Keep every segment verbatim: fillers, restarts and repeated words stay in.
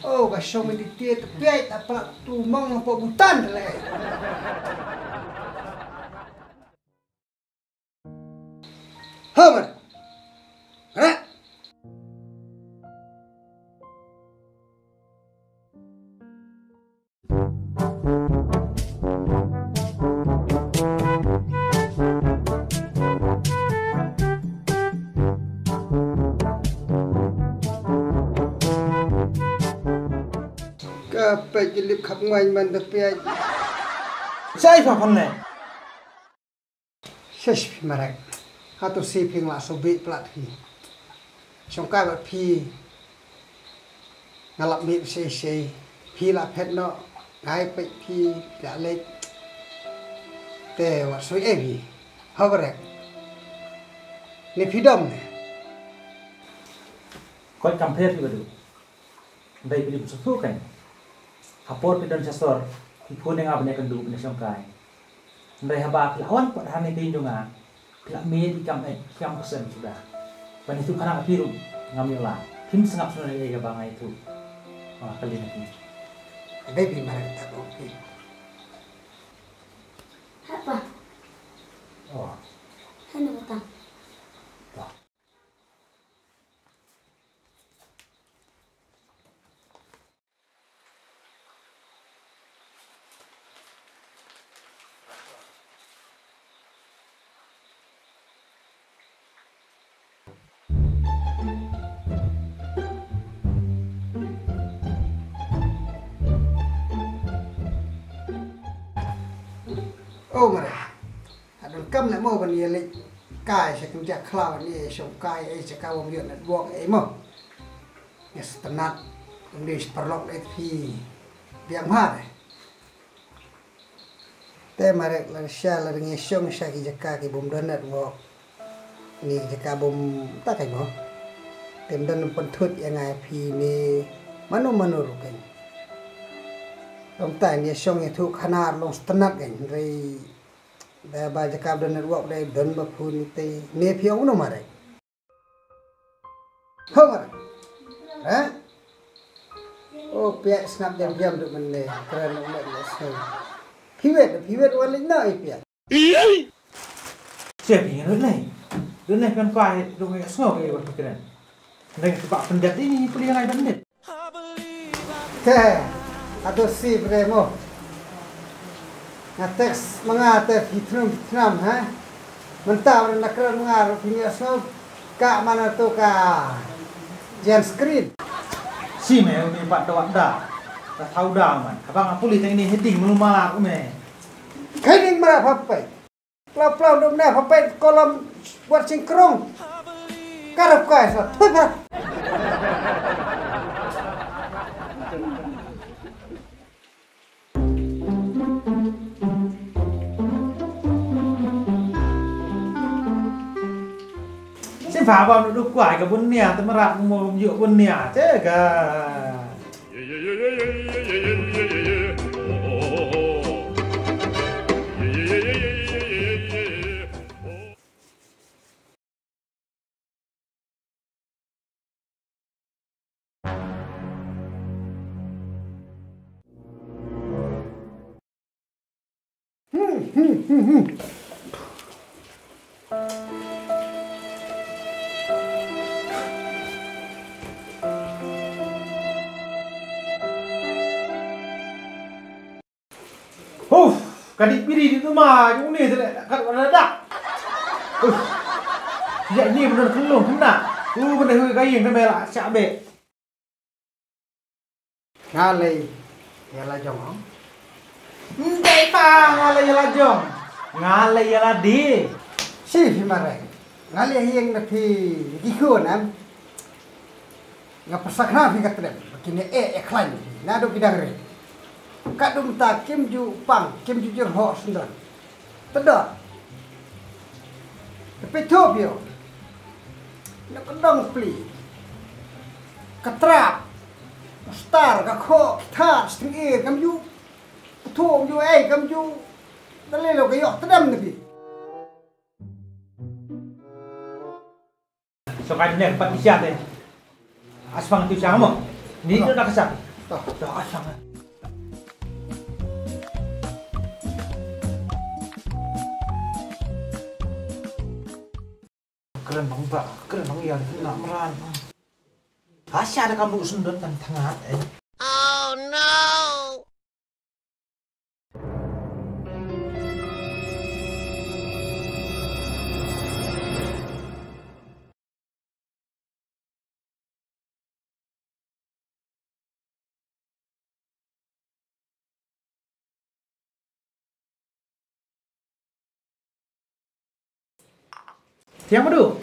Oh, ka shong di tiet piai ta prak tu mong hapoh Bhutan le. Homer. Ra. Ka peit ki lip khap ngwaiñ man da peit. Sai fa phone ne. Shish phi marek. Hato si phi la so bit plat phi. Shongkai bad phi. Nga lap mih sei sei. Phi la phet noh. Ngai peit phi la lek. Te wat soi ei phi. Ha barek. Ni phi dom ne. Koit kam phet phi badu. Ndai phi dim sngewthuh kan. Ha por phi don sha sor, phi phone ïa nga ban ïakynduh ban ïashongkai. Ndai haba phi la wan pat hangne ka ïing jong nga, phi la mih ïa ki kam eh, ki kam ksen suda. Ban ïathuh khana ka phi ruh ngam ïoh lah. Phim sngap shuh ïa kaba nga ïathuh. Nga kylli na phi. Ndai phi mareh ta ko phi. Hapa. Oh. Hana batang. Wah. Oh, mara. Hadon kam ne mo ban ïa leit kai sha kynja khlaw ne shongkai ei sha ka bym ïoh network ei mo. Ïa sngewtynnat ym dei shu paralok leit phi biang bha de. Te marek la sha la ngi shong sha ki jaka ki bym don network. Ni jaka bym ta kai mo. Te ym don pynthut ïa nga ïa phi ne mano mano ruh kein. Long tai ni shong ïathuh khana long sngewtynnat kein. Hynrei da ba jaka don network dei don ba phone ite. Ne phi ong no marek. Ho marek. Eh? Oh, piak sngap jam jam duk men ne. Kren duk men ne sngap. Phi wet, phi wet wan leit na i piak. Siap phi ngan wet ne. Dun ne kan kai duk ngai sngap ke wat kren. Ngai tu bak pendet ini puli ngai pendet. Te, atu si bre mo. Nga text ma nga te phi thnum phi thnam, ha? Mynta bre na kren ma nga ruh phi ngi sngew ka mana tu ka jan screen. Si me uni pat da wat da. Ka thau da man. Ka bang puli teng ni heading mulu malak me. Kai ding mara phapai. Plau plau dum na phapai kolam buat singkrong. Karap kai sa. Thut ha. Sim pha ba nu duk kwai ka bun nia te mara mo yu bun nia te ga. Uf, ka dik biri di tuma jong ni sele kat wala dak. Uf. Ya ni benar kelung kena. Tu benar hui kain kena la siap be. Nga lei ïa la jong. Ndai pa nga lei ïa la jong. Nga lei ïa la di. Si phi mareng. Nga lei ïa ing na phi ki khun am. Nga pyrshah khana phi ka trem. Kine e e khlaiñ. Naduh ki dang ri. Ka dum ta kim ju pang kim ju jur ho sendang. Tedor. Te peit thuh phi ïoh. Na ka dong pli. Ka trap. Ka star, ka khoh, ki thad, sting e, kam ju. Thuh, kam ju, ei, kam ju. Dale lo ka ïoh tedam na phi. So ka dine pat isya te. Aspang tu isya mo. Ni tu nak isya. Dah, dah, ah, sangat. Kren bang ba, kren bang ïa, na mran. Hasha da kam bu sendot kan thangat, eh. Thiang madu.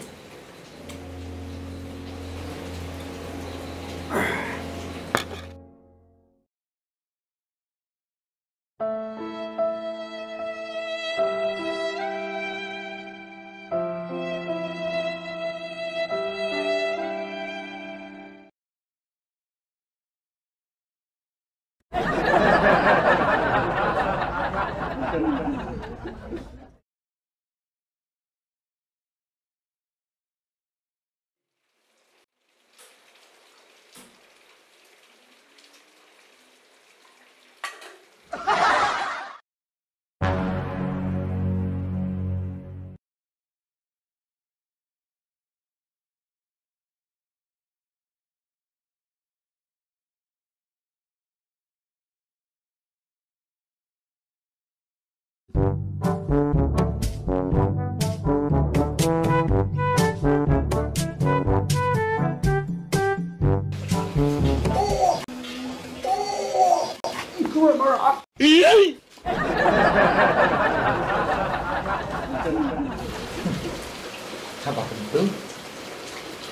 Haba kyntu.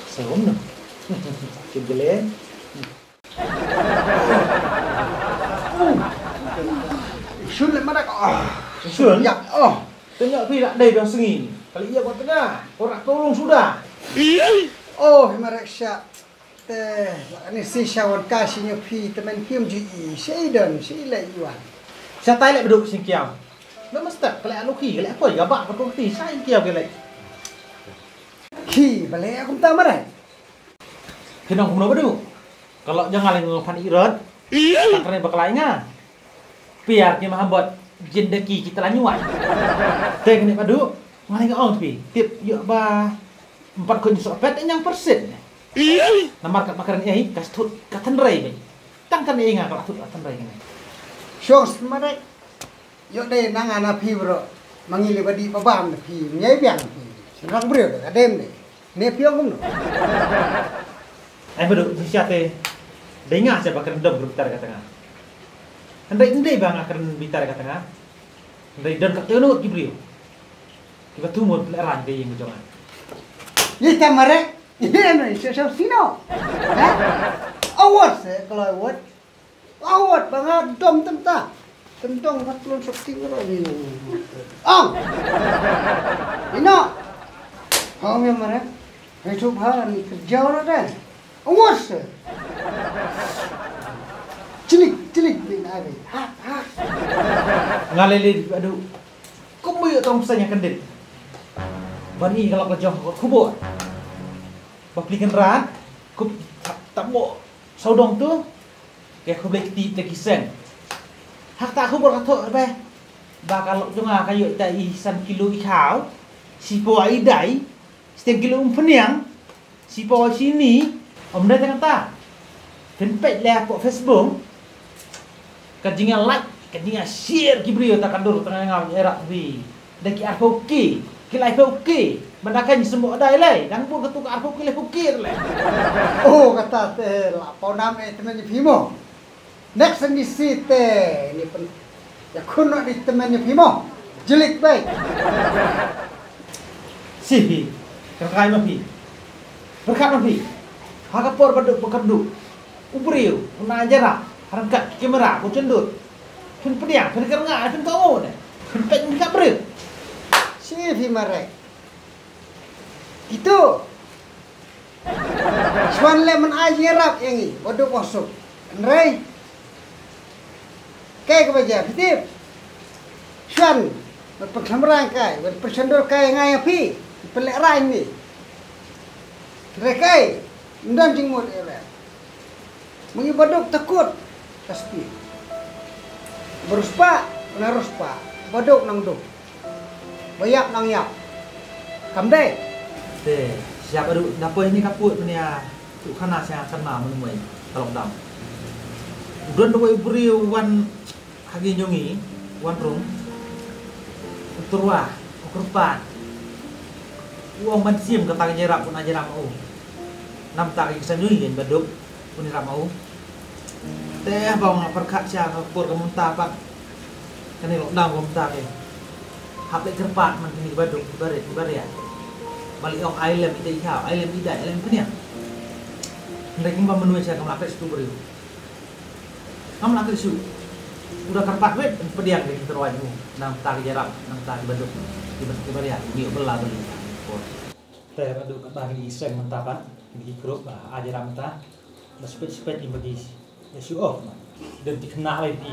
Sawm no. Kim glen. Shun le madak. Ah. Shun? Ya. Oh. Tengok pi rak dei biang sengi. Kali ia buat tengah. Orang tolong sudah. Oh, marak syak. Te, ni si syawan ka si nyo phi temen kim ji i. Si don, si le yuan. Sa tai le beduk sing kiam. Memang step kali alu ki, kali apa ya bak betul ti. Sa kiam kali. Ki bale aku minta marai. Kena kumno badu. Kalau jangan lagi ngomong pan irot. Tak kena bakal ingat. Piar ki mahabot jendeki kita la nyuai. Teng ni padu, ngalai nga ong pi. Tip yuk ba empat kun sok pet nyang persit. Namar kat makaran ai ka stut ka tenrei bai. Tang kan ai nga ka stut ka tenrei ni. Shong smarek. Yuk dei nang ana phi bro. Mangi le badi pabam phi nyai biang phi. Senrak bro ka dem dei. Ne phi ong kumno. Ai badu shisha te. Dei nga sha ba kren dom grup tar ka tengah. Hynrei ndei ba nga kren bitar ka tengah. Hynrei don ka tenu ki briew. Ki ba tumur pynrang ka ïing jong nga. Ye ta marek. Ye no sha sha sino. Ha? Awat se kalau awat. Awat ba nga dom tenta. Tentong ka tlon sop ting ro ni. Ang. Ino. Hong ya marek. Hai tu bha ni kerja ro deh. Awas. Cilik, cilik bin ari. Ha, ha. Nga lele adu. Kum bu yu tong psa nya kendit. Ban i kalau ka jong ko khubor. Ba pli kan rat. Kup tabo saudong tu. Ke khublei kti te ki seng. Hak ta khubor ka thok be. Ba ka lok jong nga ka yu ta i san kilo i khaw. Si po i dai. Siteng kilo um pniang. Sipaw sini, om dei tang ta. Phin peit leh hapoh Facebook. Ka jingïa like, ka jingïa share ki briew ta ka dur tang nga era bi. Da ki arphew K, ki laiphew K. Manda ka ngi sembok dai lei, dang bun ka tu ka arphew K laiphew K lei. Oh, kata te la paw nam eh temen phi mo. Next ni si te ni pen. Ya khun no ni temen ni phi mo. Jelik bai. Si phi. Kerkai ma phi. Berkat ma phi. Ha ka por ba duk ba kyrduh. U briew, u na jara, ha ryngkat ki kamera, u jendut. Phin pdiang, phin kyrngah, phin ka o ne. Phin peit ni ka briew. Si phi marek. Itu. Shuan leh man ai ïarap ïa ngi, ba duk ba suk. Hynrei. Kai kaba jia, phi tip. Shuan, ban pynkhlem rang kai, ban pynshondur kai nga ïa phi, pynleh rang ni. Hynrei kai, ym don jingmut ïa leh. Myngi ba duk takut. Ka spi. Ba riewspah, nang riewspah. Ba duk nang duk. Ba ïap nang ïap. Kam dei. Te, sha ba duk da poi ne ka put ne ïa. Tu khana sha khana mynta ka lockdown. U don da wei u briew wan ha ki jong ngi, wan rung. U tyrwa, u kyrpad. U ong ban shim kata ka jingïarap, u na jingïarap ma u. Namar kata ka jingïaseng jong ngi ba duk, u na jingïarap ma u. Te ba nga pyrkhat sha ka por ka mynta pat. Kane lockdown ka mynta ke. Hap leh kyrpad man kine ki ba duk, ki ba rit, ki ba riat. Ba leh ong ai lem ita i khaw, ai lem ita, ai lem pynïang. Hynrei kumba mynta sha kam lah kyrpad sha u briew. Ngam lah kyrpad shuh. U da kyrpad wei, pdiang ka jingtyrwa jong u. Namar kata ka jingïarap, namar kata ki ba duk, ki ba, ki ba riat, ki ba la bali. Te ba duk kata ki seng mynta pat, ki group ba ai jingïarap mynta. Ba spet spet ki ba ki ïa show off. Don ki khynnah ba ïa phi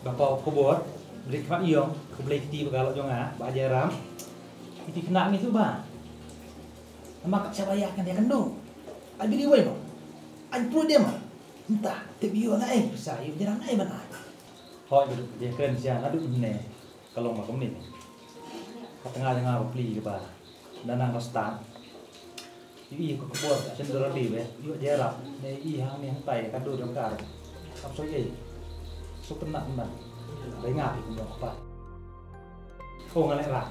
ba paw khubor. Bri khmat ïong, khublei kti ba ka lok jong nga, ba ai jingïarap. Ki khynnah ngi tu ba. Namar ka shaba ïa kan ïa kan dong. Ai bri wei ba. Ai pru dia ma. Mynta, tip ïa na ai, sa ïa jingïarap na ai ban ai. Hoi ba duk, dia kren sia na duk ne. Ka long ba kumne. Ka tnga jong nga ba pli ba. Da nang ka stad. Ïohi ka khubor ka shen dor di be. Ïoh jingïarap. Ne ïohi hangne hangtai ka dur jong ka. Ap soi ei. Suk pynnak pynnak. Dei nga phi kumba kpa. Ko nga leh rat.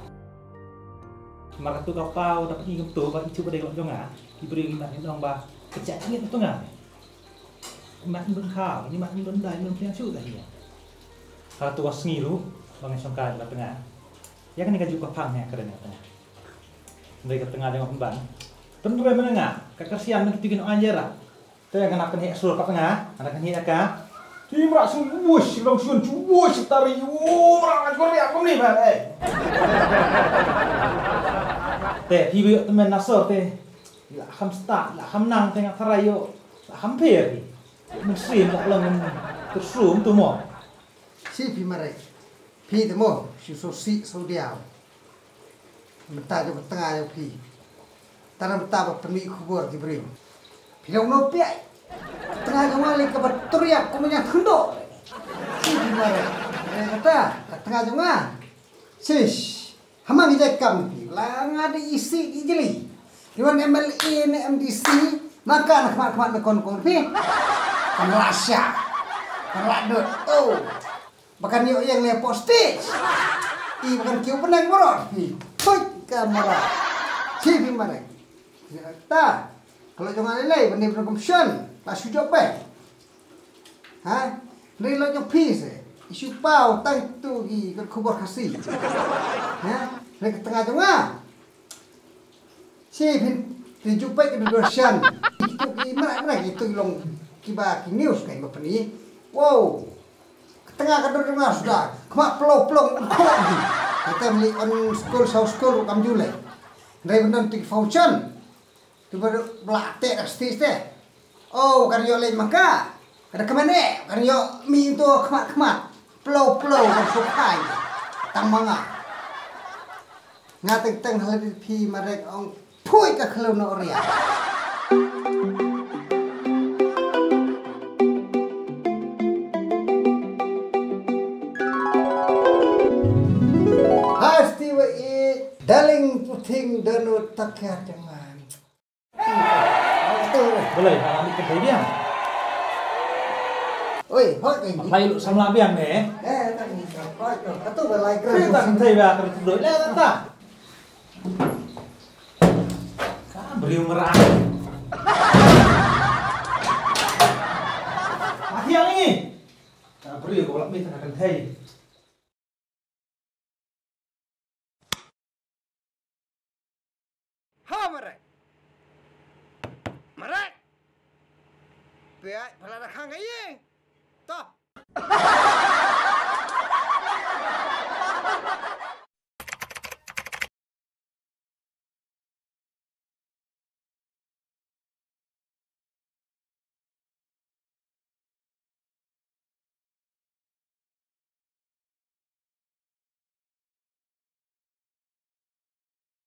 Mar katu ka paw da pyngi kumtu ba i chuh ba dei lok jong nga. Ki briew ngi mat ngi ong ba. Kejap ngi tu nga. Mat ngi bun khaw, ngi mat ngi bun dai, ngi bun pynïaid shuh ta hi. Ka tu ka sngi ruh, ba ngi shongkai la tnga. Ïa kane ka juh ka phang ne ka kren ka tnga. Hynrei ka tnga jong nga pynban. Pynrem ne nga, ka kyrshan ne kito ki nong ai jingïarap. Te nga na pynheh sur ka tnga, nga na pynheh ka. Ki mrah shu wush, long shun shu wush, tari, wuh, mrah shu riak kumne ba, eh. Te, phi ba ïoh tymmen na sur te. La kham stad, la kham nang te nga tharai ïoh, la kham pher hi. Mynsiem la long mynsiem tu mo. Shi phi mareh. Phi te mo, shu shu sih shu diaw. Mynta jong ka tnga jong phi. Tang mynta ba pynmih khubor ki briew. Phi long no phi ai. Tnga jong nga lei kaba turiap kum ïa khyndoh. Shi phi mareh. Eh, kata, ka tnga jong nga. Shish. Hama ngi jai kam phi. La nga dei isih dei jeli. Ki wan M L A ne M D C. Maka na khmat khmat na kon kon phi. Kan la sha. Kan la dot. Oh. Ba kan ïoh ïeng ne postage. I ba kan kiew bneng baroh phi. Phuit ka mara. Shi phi mareh. Ta. Ka lok jong nga lei lei ban dei ban kum shon. La shu jop bha. Ha? Hynrei lok jong phi se. I shu paw tang tu ki khubor Khasi. Ha? Hynrei ka tnga jong nga. Shi phin, phin ju peit ki dushan. Itu ki mrad mrad itu ki long kiba ki news ka ba pyni. Wow. Ka tnga ka dor nga suda. Khmat plo plo u kho ji. Kata mli on school sau school kam ju leh. Ndai bendon tu ki function. Tu ba bla te da stage te. Oh, kan ïoh leh maka. Kada kemane, kan ïoh mi tu khmat khmat. Plo plo kan sukai. Tang manga. Nga teng teng hal phi marek ong phui ka khlo no ria. Hasti wa i daling puting danu takya jangan. Balei, ha, ambil kedai dia. Oi, hot ni. Apa lu samla biang ni? Eh, tak ni. Hot tu. Katu balai keren. Kita sentai ba keren tu. Leh tak. Ka briew merah. Mati yang ni. Ka briew ko lak mita kan thai. Ha, marek. Marek. Pia pala da khang ka ïing. To.